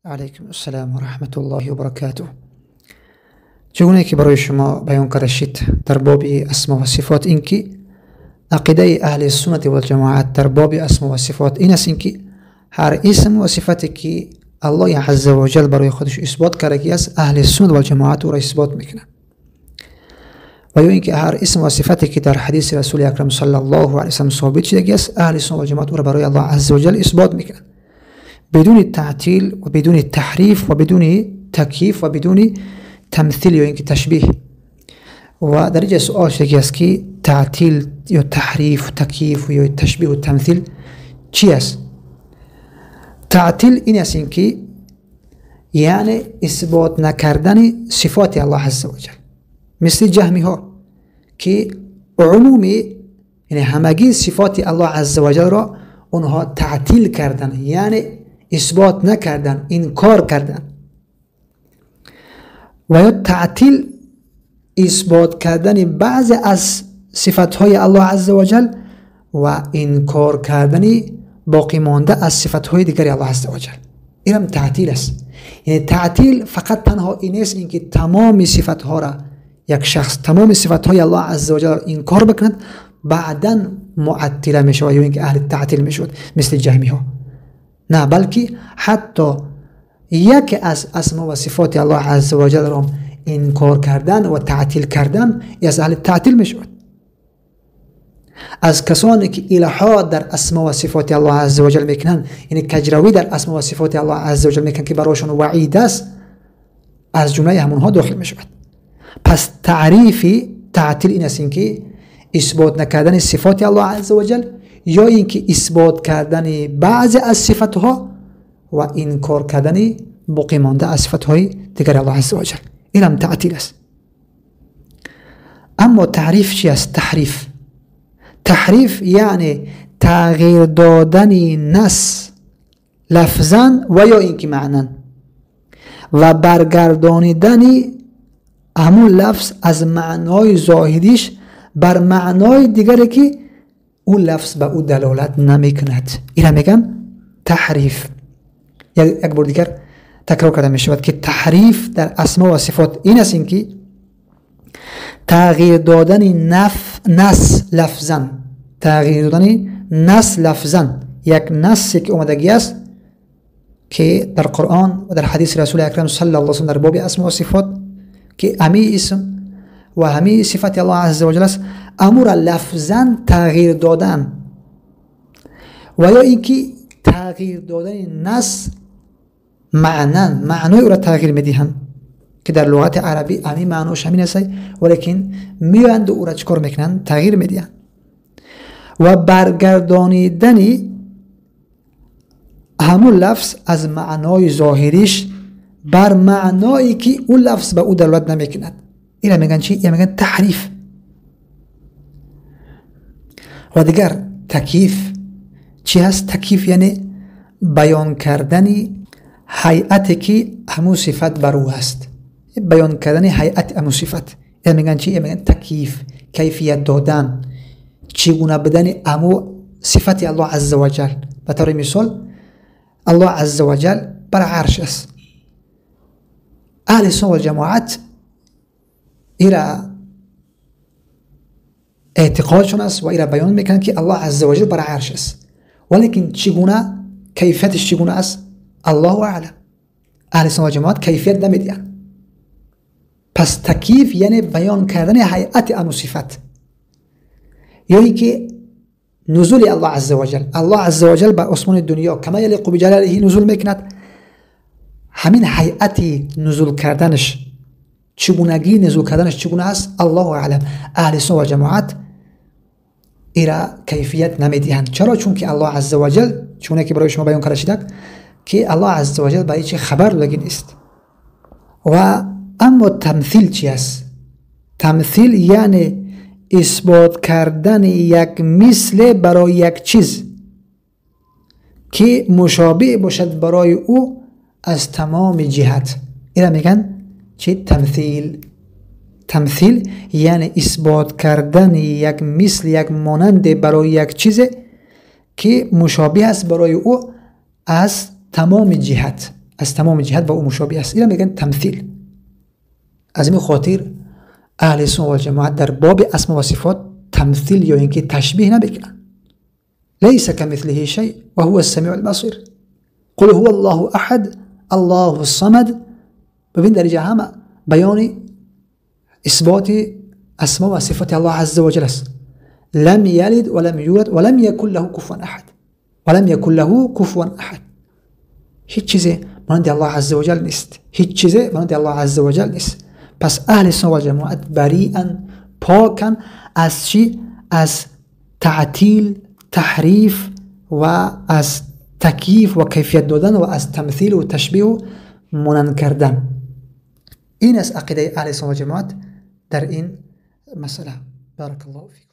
علیکم السلام و رحمت الله و برکاته. چگونه که برای شما بیان کرده شد در باب اسما و صفات، اینکه عقیده اهل سنت و جماعت در باب اسما و صفات این است اینکه هر اسم و صفتی که الله عز و جل برای خودش اثبات کرده است، اهل سنت و جماعت او را اثبات میکنه. و یا اینکه هر اسم و صفتی که در حدیث رسول اکرم صلی الله علیه و سلم ثابت شده است، اهل سنت و جماعت او را برای الله عز و جل اثبات میکنه، بدون تعطیل و بدون تحریف و بدون تکییف و بدون تمثیل یا اینکه تشبیه. و در اینجا سوال شده است که تعطیل یا تحریف و تکییف یا تشبیه و تمثیل چی است؟ تعطیل این است اینکه یعنی اثبات نکردن صفات الله عز وجل، مثل جهمی ها که عمومی یعنی همگی صفات الله عز وجل را اونها تعطیل کردن، یعنی اثبات نکردن، انکار کردن. و یا تعطیل اثبات کردن بعض از صفات های الله عز وجل و انکار کردن باقی مانده از صفات های دیگر الله عز وجل، این هم تعطیل است. یعنی تعطیل فقط تنها این است اینکه تمام صفات ها را یک شخص تمام صفات های الله عز وجل را انکار بکند، بعدا معطله می شود یا اینکه اهل تعطیل می شود مثل جهمی ها. نه، بلکه حتی یکی از اسما و صفات الله عز وجل را انکار کردن و تعطیل کردن از اهل تعطیل می شود. از کسانی که الحاد در اسما و صفات الله عز وجل میکنن، یعنی کجروی در اسما و صفات الله عز وجل میکنن که برایشون وعید است، از جمله همونها داخل می شود. پس تعریف تعطیل این است که اثبات نکردن صفات الله عز وجل یا اینکه اثبات کردن بعضی از صفاتها و انکار کردن باقی مانده از صفاتهای دیگر الله عز وجل، این هم تعطیل است. اما تعریف چی است؟ تحریف. تحریف یعنی تغییر دادن نص لفظا و یا اینکه معنا و برگردانیدن همون لفظ از معنای ظاهریش بر معنای دیگری که اون لفظ به او دلالت نمیکند، این میگن تحریف. یک بار دیگر تکرار کرده می شود که تحریف در اسما و صفات این است اینکه تغییر دادن نص لفظا، تغییر دادن نص لفظا، یک نصی که اومدگی است که در قرآن و در حدیث رسول اکرم صلی الله علیه و سلم در باب اسما و صفات که امی اسم و همی صفت الله عز وجل است، امور لفظا تغییر دادن و یا اینکه تغییر دادن نص معنا، معنای او را تغییر میدهند که در لغت عربی امی معناش همین است، ولیکن میایند و او را چکار میکنند؟ تغییر میدهند. و برگردانیدن همون لفظ از معنای ظاهریش بر معنایی که اون لفظ به او دلالت نمیکند، اینا میگن چی؟ اینا میگن تحریف. و دیگر تکییف چی هست؟ تکییف یعنی بیان کردن هیئتی که همون صفت بر او هست، بیان کردن هیئت همون صفت، اینا میگن چی؟ اینا میگن تکییف، کیفیت دادن، چگونه بدن همون صفت الله عز وجل. به طور مثال الله عز وجل بر عرش است، اهل سنت و جماعت ایرا اعتقادشون است و ایرا بیان میکنن که الله عز وجل بر عرش است، ولیکن چگونه کیفیتش چگونه است الله اعلم. اهل سنت و جماعت کیفیت نمیدن. پس تکییف یعنی بیان کردن هیئت امو صفت، یا اینکه نزول الله عز وجل، الله عز وجل بر آسمان دنیا کما یلیق بجلاله نزول میکند، همین هیئت نزول کردنش، چگونگی نزول کردنش چگونه است الله اعلم. اهل سنت و جماعت ایرا کیفیت نمیدهند. چرا؟ چون که الله عز وجل چونه که برای شما بیان کرده شده که الله عز وجل به هیچ خبر دادگی نیست. و اما تمثیل چی است؟ تمثیل یعنی اثبات کردن یک مثل برای یک چیز که مشابه باشد برای او از تمام جهت. اینا میگن چی؟ تمثیل. تمثیل یعنی اثبات کردن یک مثل، یک مانند برای یک چیز که مشابه است برای او از تمام جهت، از تمام جهت با او مشابه است. اینا میگن تمثیل. از این خاطر اهل سنت و جماعت در باب اسما و صفات تمثیل یا اینکه تشبیه نمیکنن. لیس کمثله شیء و هو السمیع البصیر. قل هو الله احد الله الصمد. ببین در اینجا همه بیان اثبات اسما و صفات الله عز وجل است. لم یلد ولم یولد ولم یکن له کفوا احد. ولم یکن له کفوا احد. هیچ چیزی مانند الله عز وجل نیست. هیچ چیزی مانند الله عز وجل نیست. پس اهل سنت و جماعت بریئا، پاکن از چی؟ از تعطیل، تحریف و از تکییف و کیفیت دادن و از تمثیل و تشبیه و مانند کردن. این است عقیده اهل سنت و جماعت در این مسئله. بارک الله فیکم.